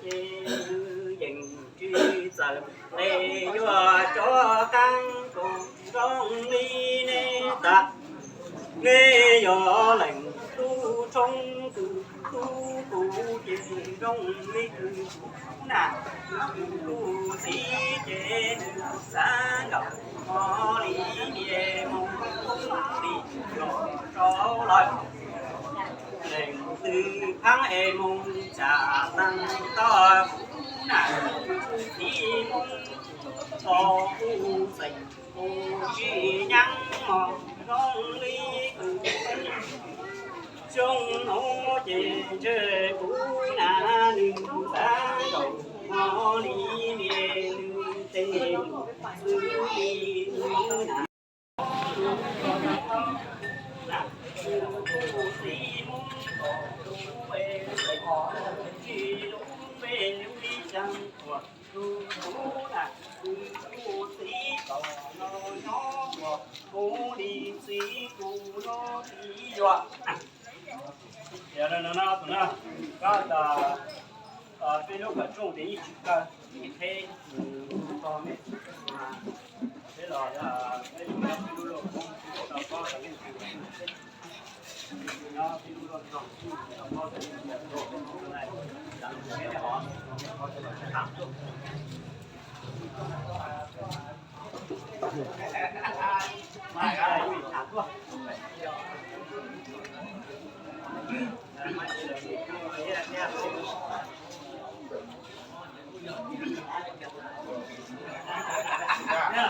Ces nws yeej tsis txawj, es yuav rov qab zoo li nej tas. Nej yog leej tub tshoob kws tub kuv ces zoo li kws kuv na. Kuv txiv ces nws xav nkaus hmo li niaj moo li los rau lawm. Leej twg phaab es moog txag taag tog kuv na, kuv txiv moog txog kuv xeem kuv tsis nyaab mog zoo li kws xyoo nuav ces ntshe kuv na nws xav nkaus hmo li niaj nws tej xwb li nws na. Yog no no tus na, koj tas peb lub kawm tsooj ces yeej tsis kawg, qheb tog mej, peb los peb lub, peb lub loj, peb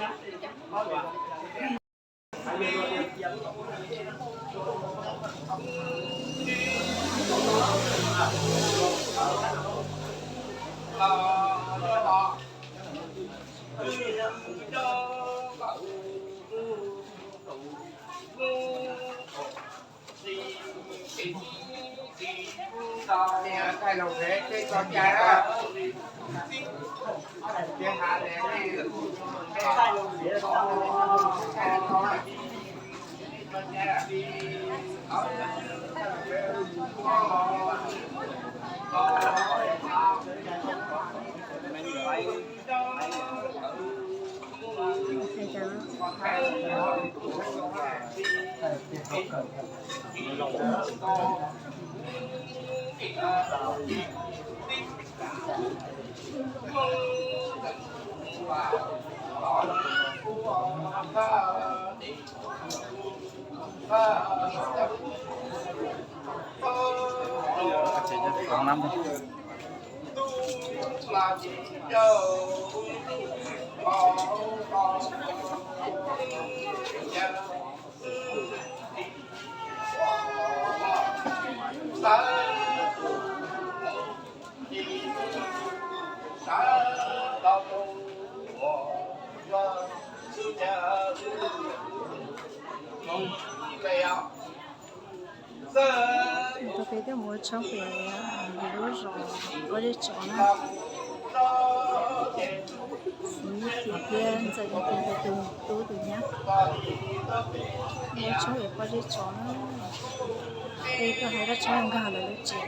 lub loj, peb lub loj, Tus peb twb mus tshoob pem lub zos Pob Zeb Tsov na. Xib Kim thiab Ntxawm Yaj Kiv nkawd tus tub tus nyab mus tshoob pem Pob Zeb Tsov na. Peb tuaj hais dab tshoob nkag lawv lub tsev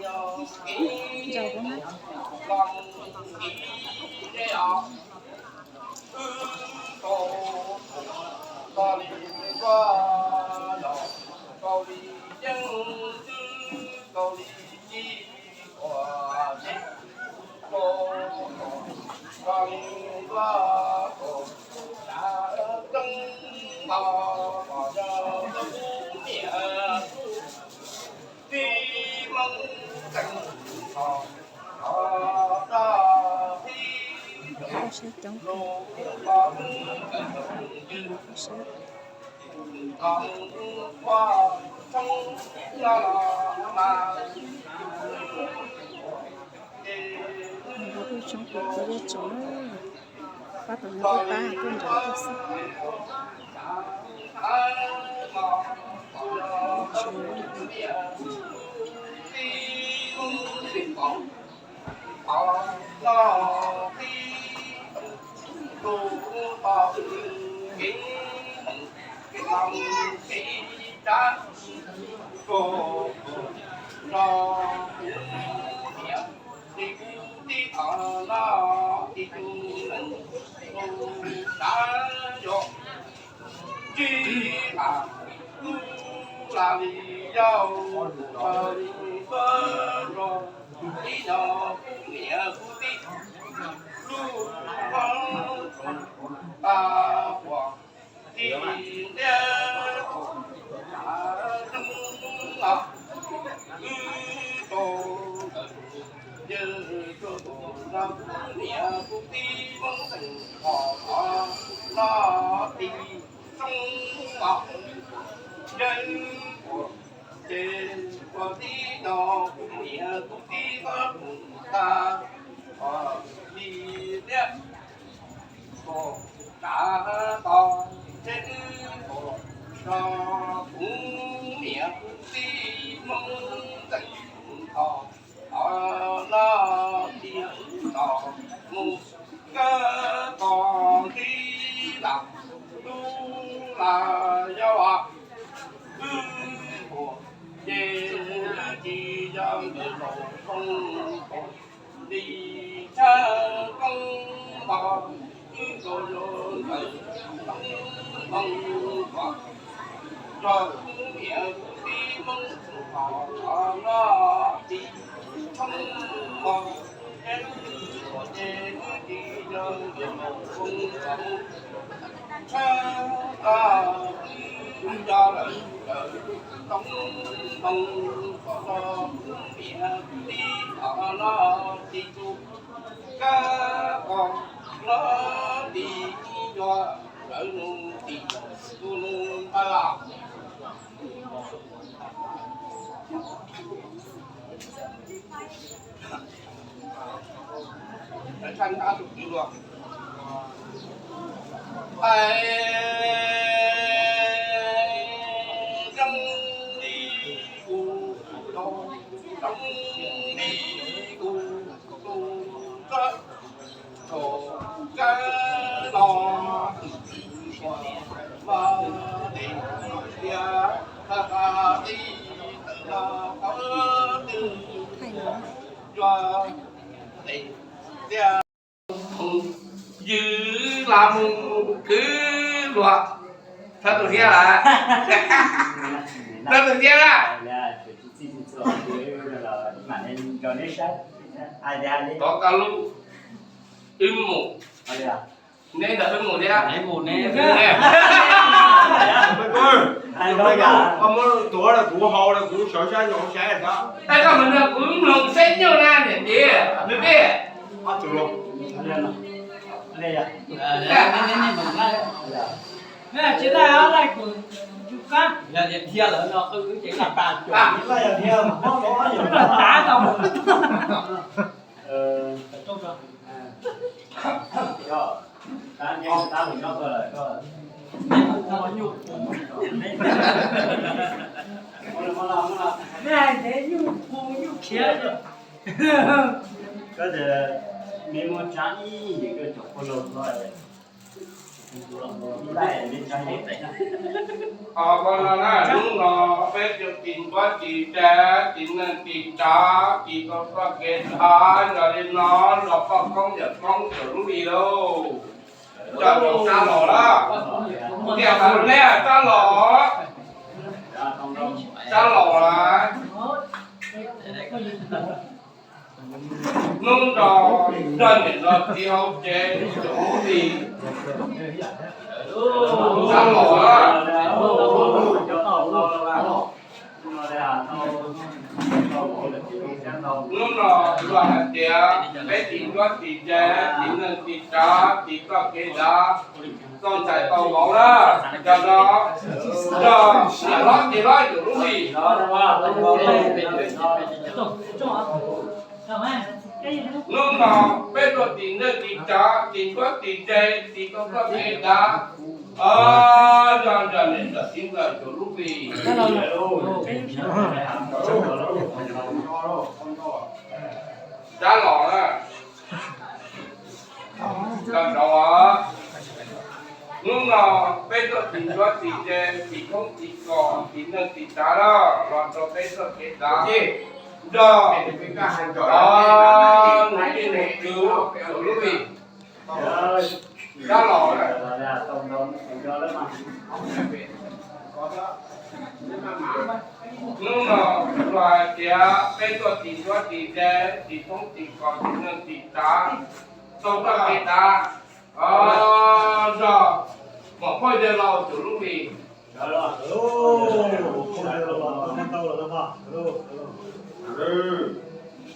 no. Sab coob, sab. Tus tub tshoob kuv tus yaj tseem, pab tus no pab pab tuaj nrad tuaj xwb. Tsis tas kuv lam li yau, tus ua li tuab nrog, ib no kuv niam kuv tij lub hlob tag uas tij ntiab tus tav neeb no, wb tau ntawm yawg tuaj tus no kuv niam kuv tij Hmoob Xeem Khuam no, no tij Tsoob Mos, yawg ua ces ua tib no kuv niam kuv tij Hmoob Xeem Khuam tag, tij ntiab tus tav to, ces wb ua rau kuv niam kuv tij Hmoob Xeem Khuam no, no tij tos mus nkawd tos nti las, lub las yau as, wb ua ces wb tsis yog nkawd laus zoo li tshaj koob npog, wb nkaus yog nkawd koob npog npog, yog kuv niam kuv tij Hmoob Xeem Khuam no tij Tsoob Mos, ces wb ua ces wb tsis yog nkawd laus zoo li tshaj koob npog, wb nco lawm nkawd koob npog kom tau kuv niam kuv tij Hmoob no tij tus kab koj no tij yog lawv nug tij tus nug npaj las. Hais zoo li kuv, zoo li kuv, kuv txawj thaum kab no, ua mas tes tias tag tag tij tawm los qhov twg, cua tes tias ywg las mus kwv luag. Txhob tu siab lawm, txhob tu siab lawm. Kov koj lub, wb mus, neb ntawm wb mus thiab. Koj muab tuav los kuv haus los kuv sawv sab nyob sab xwb. Koj mus nrog kuv mloog seb nyuj na niam txiv nws peb. Tsis laij, laij kuv tus kab, laij tiag lawm no, wb ces laij tas cuam, laij tiag, laij tas tau. Neb hais tias nyuj pu nyuj khiav. Koj tias me muag tsav ib yim koj cov qhua laus ko. Os, hnub no peb cov txiv npab txiv dab txiv neej txiv tsav txiv tau txoj kev thab nrog li no los poj koob yawm koob cov lub li lauj. Coj los sab los lawm, tias sab los, sab los lawm. Hnub no nrog niam no txiv hauv tsev, tus ub li, sab los, hnub no luag hais tias peb tim nruab tim ze, tim neeg tim tsav, tim txoj kev dav, txoj ntxhais tau vauv na, cov no nrog niam hlob txiv hlob tus ub li. Hnub no peb tuaj tim neeg tim tsav, tim nruab tim ze, tim tau txoj kev dav, nrog nrog niam nrog txiv ntxawm tus ub li. Sab los na. Koj rov, hnub no peb tuaj tim nruab tim ze, tim thoob tim kos, tim neeg tim tsav los, los rau peb txoj kev dav, nrog nus tij nus kwv tus ub li. Sab los, hnub no luag hais tias peb tuaj tim nruab tim ze, tim thoob tim kos, tim neeg tim tsav, tau txoj kev dav, nrog muam phauj yawg laus tus ub li.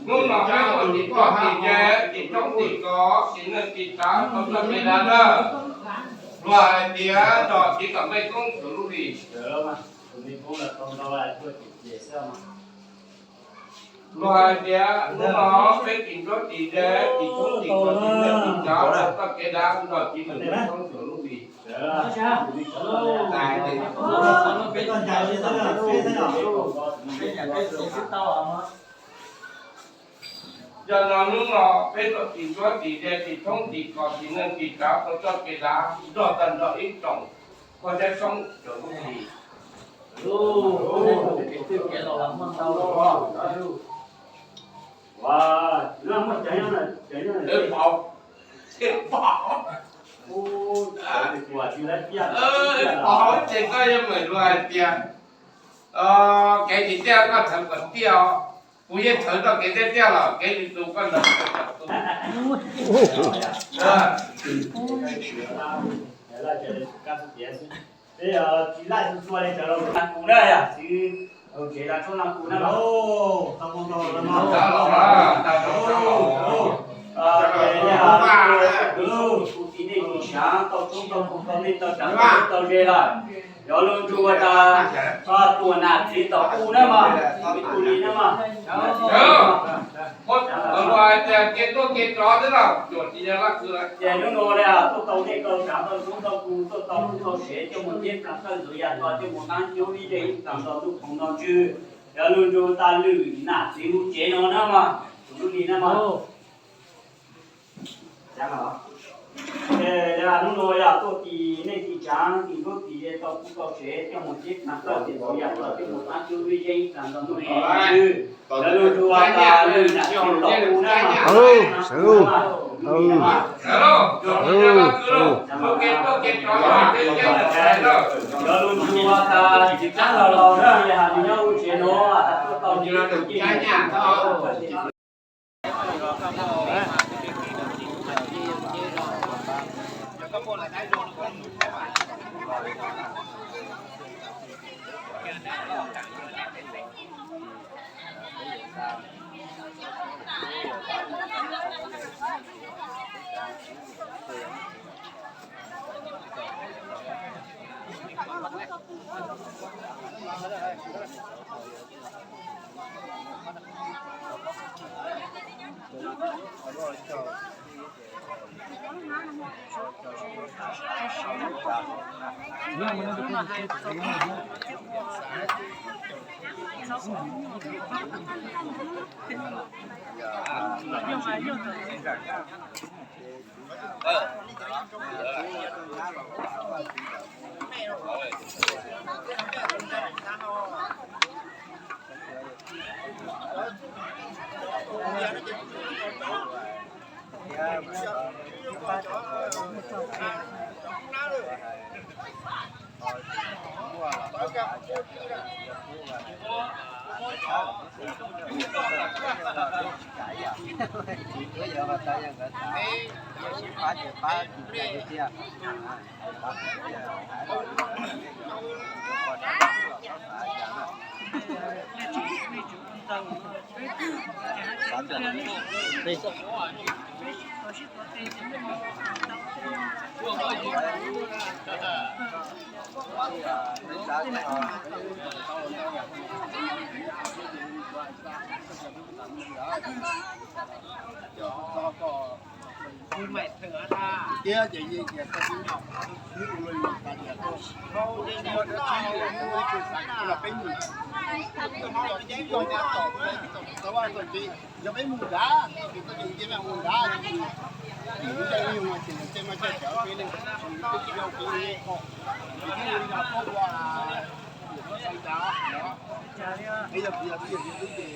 Hnub no peb tuaj tim nruab tim ze, tim thoob tim kos, tim neeg tim tsav, tau txoj kev dav na. Luag hais tias nrog txiv Kam Npej Koob tus ub li. Luag hais tias hnub no peb tim nruab tim ze, tim thoob tim kos, tim neeg tim tsav, tau txoj kev dav, nrog txiv Kam Npej Koob tus ub li. Yog no hnub no peb tuaj tim nruab tim ze, tim thoob tim kos, tim neeg tim tsav, tau txoj kev dav, nrog tag nrho ib tsoom pog thiab xyoob tus ub li. Pog, ces koj yeej meem luag hais tias kev tim tiaj koj thawv kom tiaj os, kuv yeej thawv txoj kev tiaj tiaj los kev tim tus koj ntawd kom tu. Txiv Laj Xua li sawv los kuv na, yog txiv tsev los tshoob no kuv na. Kuv tim nej tim tsaav tau tshoob tau kub tau neej tau tsav tau ze lawm. Yog lug nrug ua tas tuam nam txiv tom kuv na mas, ib tug li na mas. Ces hnub no tuaj tau neej tau tsav tau tshoob tau kub tau sev coj mus ceeb plaas txawj ntxuav yam tso coj mus taab cub ib zej ib tsaam nto ntuj phoov nto ntswg. Yog lug nrug tas lwm nam txiv hu tsev no na mas, tus lub li na mas. Ces hnub no yog tuaj tim neej tim tsaav tim nruab tim ze tau kub tau sev coj mus ceeb plaas txawj ntxuav yam tso coj mus taab cub ib zej ib tsaam nto ntuj phoov nto ntswg. Yog lug nrug ua tas lwm nam txiv tom kuv na mas. Yog lug nrug ua tas tsis tsaab los los na, yog has nws nyob hu tsev no tas tuaj tau nws tus ciaj nyob. Tiab ces yeej tias koj twb ua lus tas tias koj, koj ua dab tsi los peb mus, koj hnov los peb twb yog tias tom tau vaj tom tsev, yog peb mus nrad, koj ces koj ces ua tias mus nrad, ces lub caij lub nyoog no ces tej no coj cawv peb ne, peb tsis yog peb ua nyiaj koj, ces thiaj li no koj ua, koj xaiv nrad, peb yog peb yog peb yog peb ces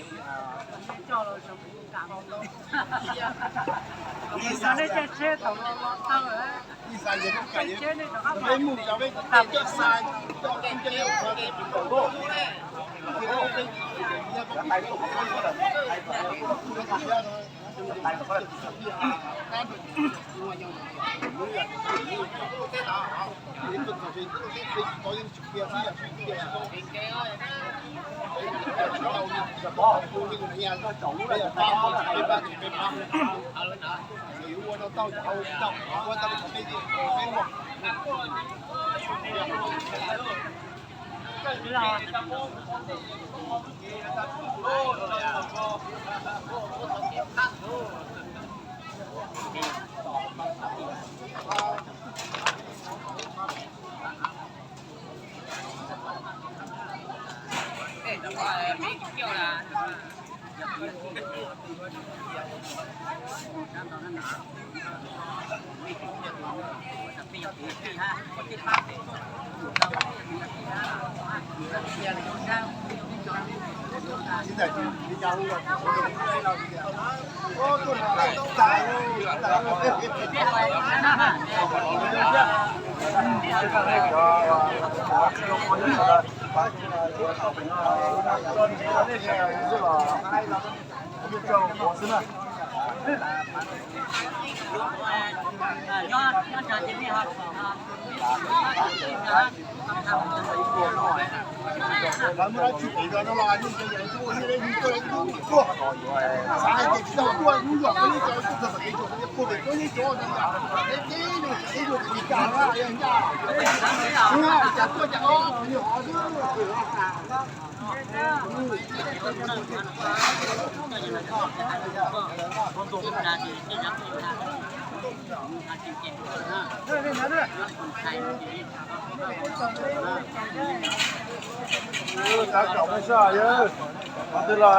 Qhov twg los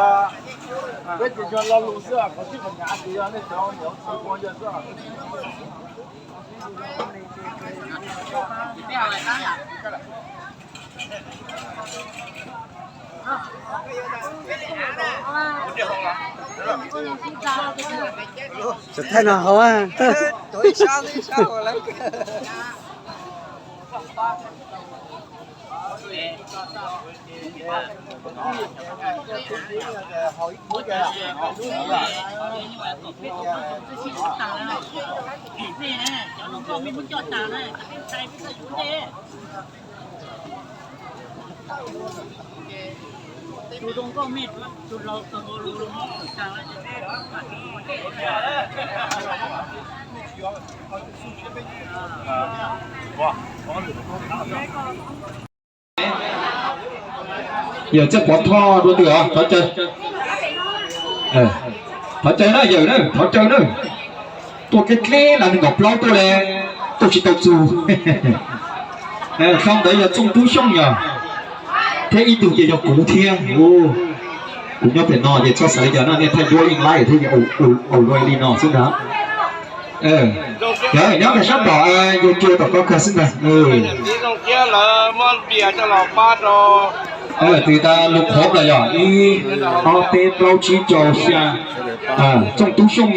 peb tsis yog lo lus xwb, qhov tsis qhov nyav ces yog nej cov niam txiv ua yog xwb. Thaij no hauv. Yawg Txawj Pov Thoj dua twg os, thov caw. Thov caw na yawg na, thov caw na. Tuaj dleb dleb las nees nkaum plaub tuaj le, tuaj tsis tau txug. Sau ntawv yog Txooj Tub Xyooj yog, thiab ib tug ces yog kuv thiab. Kuv nyob pem no ces txhob xav li cas no, nej thaij duab yeej laib thiab, au luaj li no xwb ntag. Cov nyob pem sab tom, yawg Cua tom koj kawg xwb ntag. Twg tas lus qhuav lawm yog ib, ob, peb, plaub, tsib, rau, xya. Txooj Tub Xyooj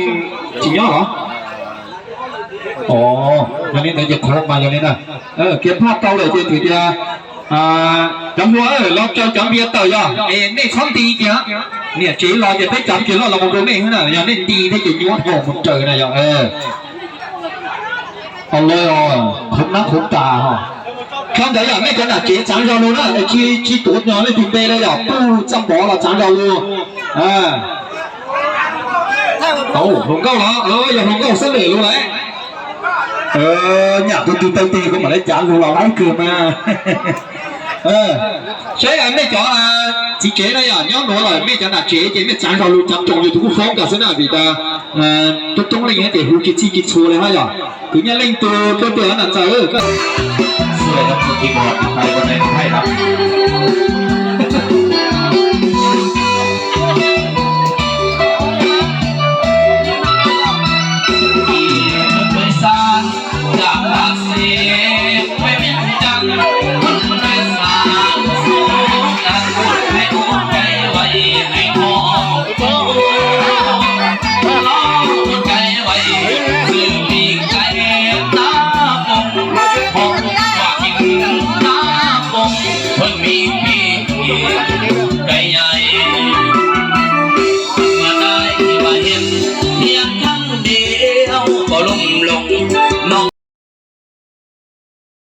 tsis nyob los? Yog li ntawd ces qhuav mas yog li ntawd. Kiav phaj tau lawm ces twg tias, cov hluas los rau cov npias tawm yog es nej txhob nti kiag. Niam tsev los ces peb cav kiag loj los mus rau nej xwb na, yog nej nti thiab ces nyuaj dhau mus raws na yog. Qhov nab qhov tas ho. Qhov ntawd yog nej cov nam tsev txaav zog lug na, tsis, tsis tuav nyog leej twg npe na yog, puj txaj npov los txaav zog lug. Hluas nkauj los yog hluas nkauj xwb lawm lug lawm. Nyam tus twg tau tes kuv mam li cav lug los laib kawg mas. Saib nej cov txiv tsev na yog nyob nuav lawm, mej cov nam tsev ces mej txaav zog lug cav roos yus tus kuj foob kag xwb na vim tas coob coob leej ces hu tsis txhij tsis txhua li hab yog. Kwv Nyaj Leej tus tuaj tuaj na Ntxawm.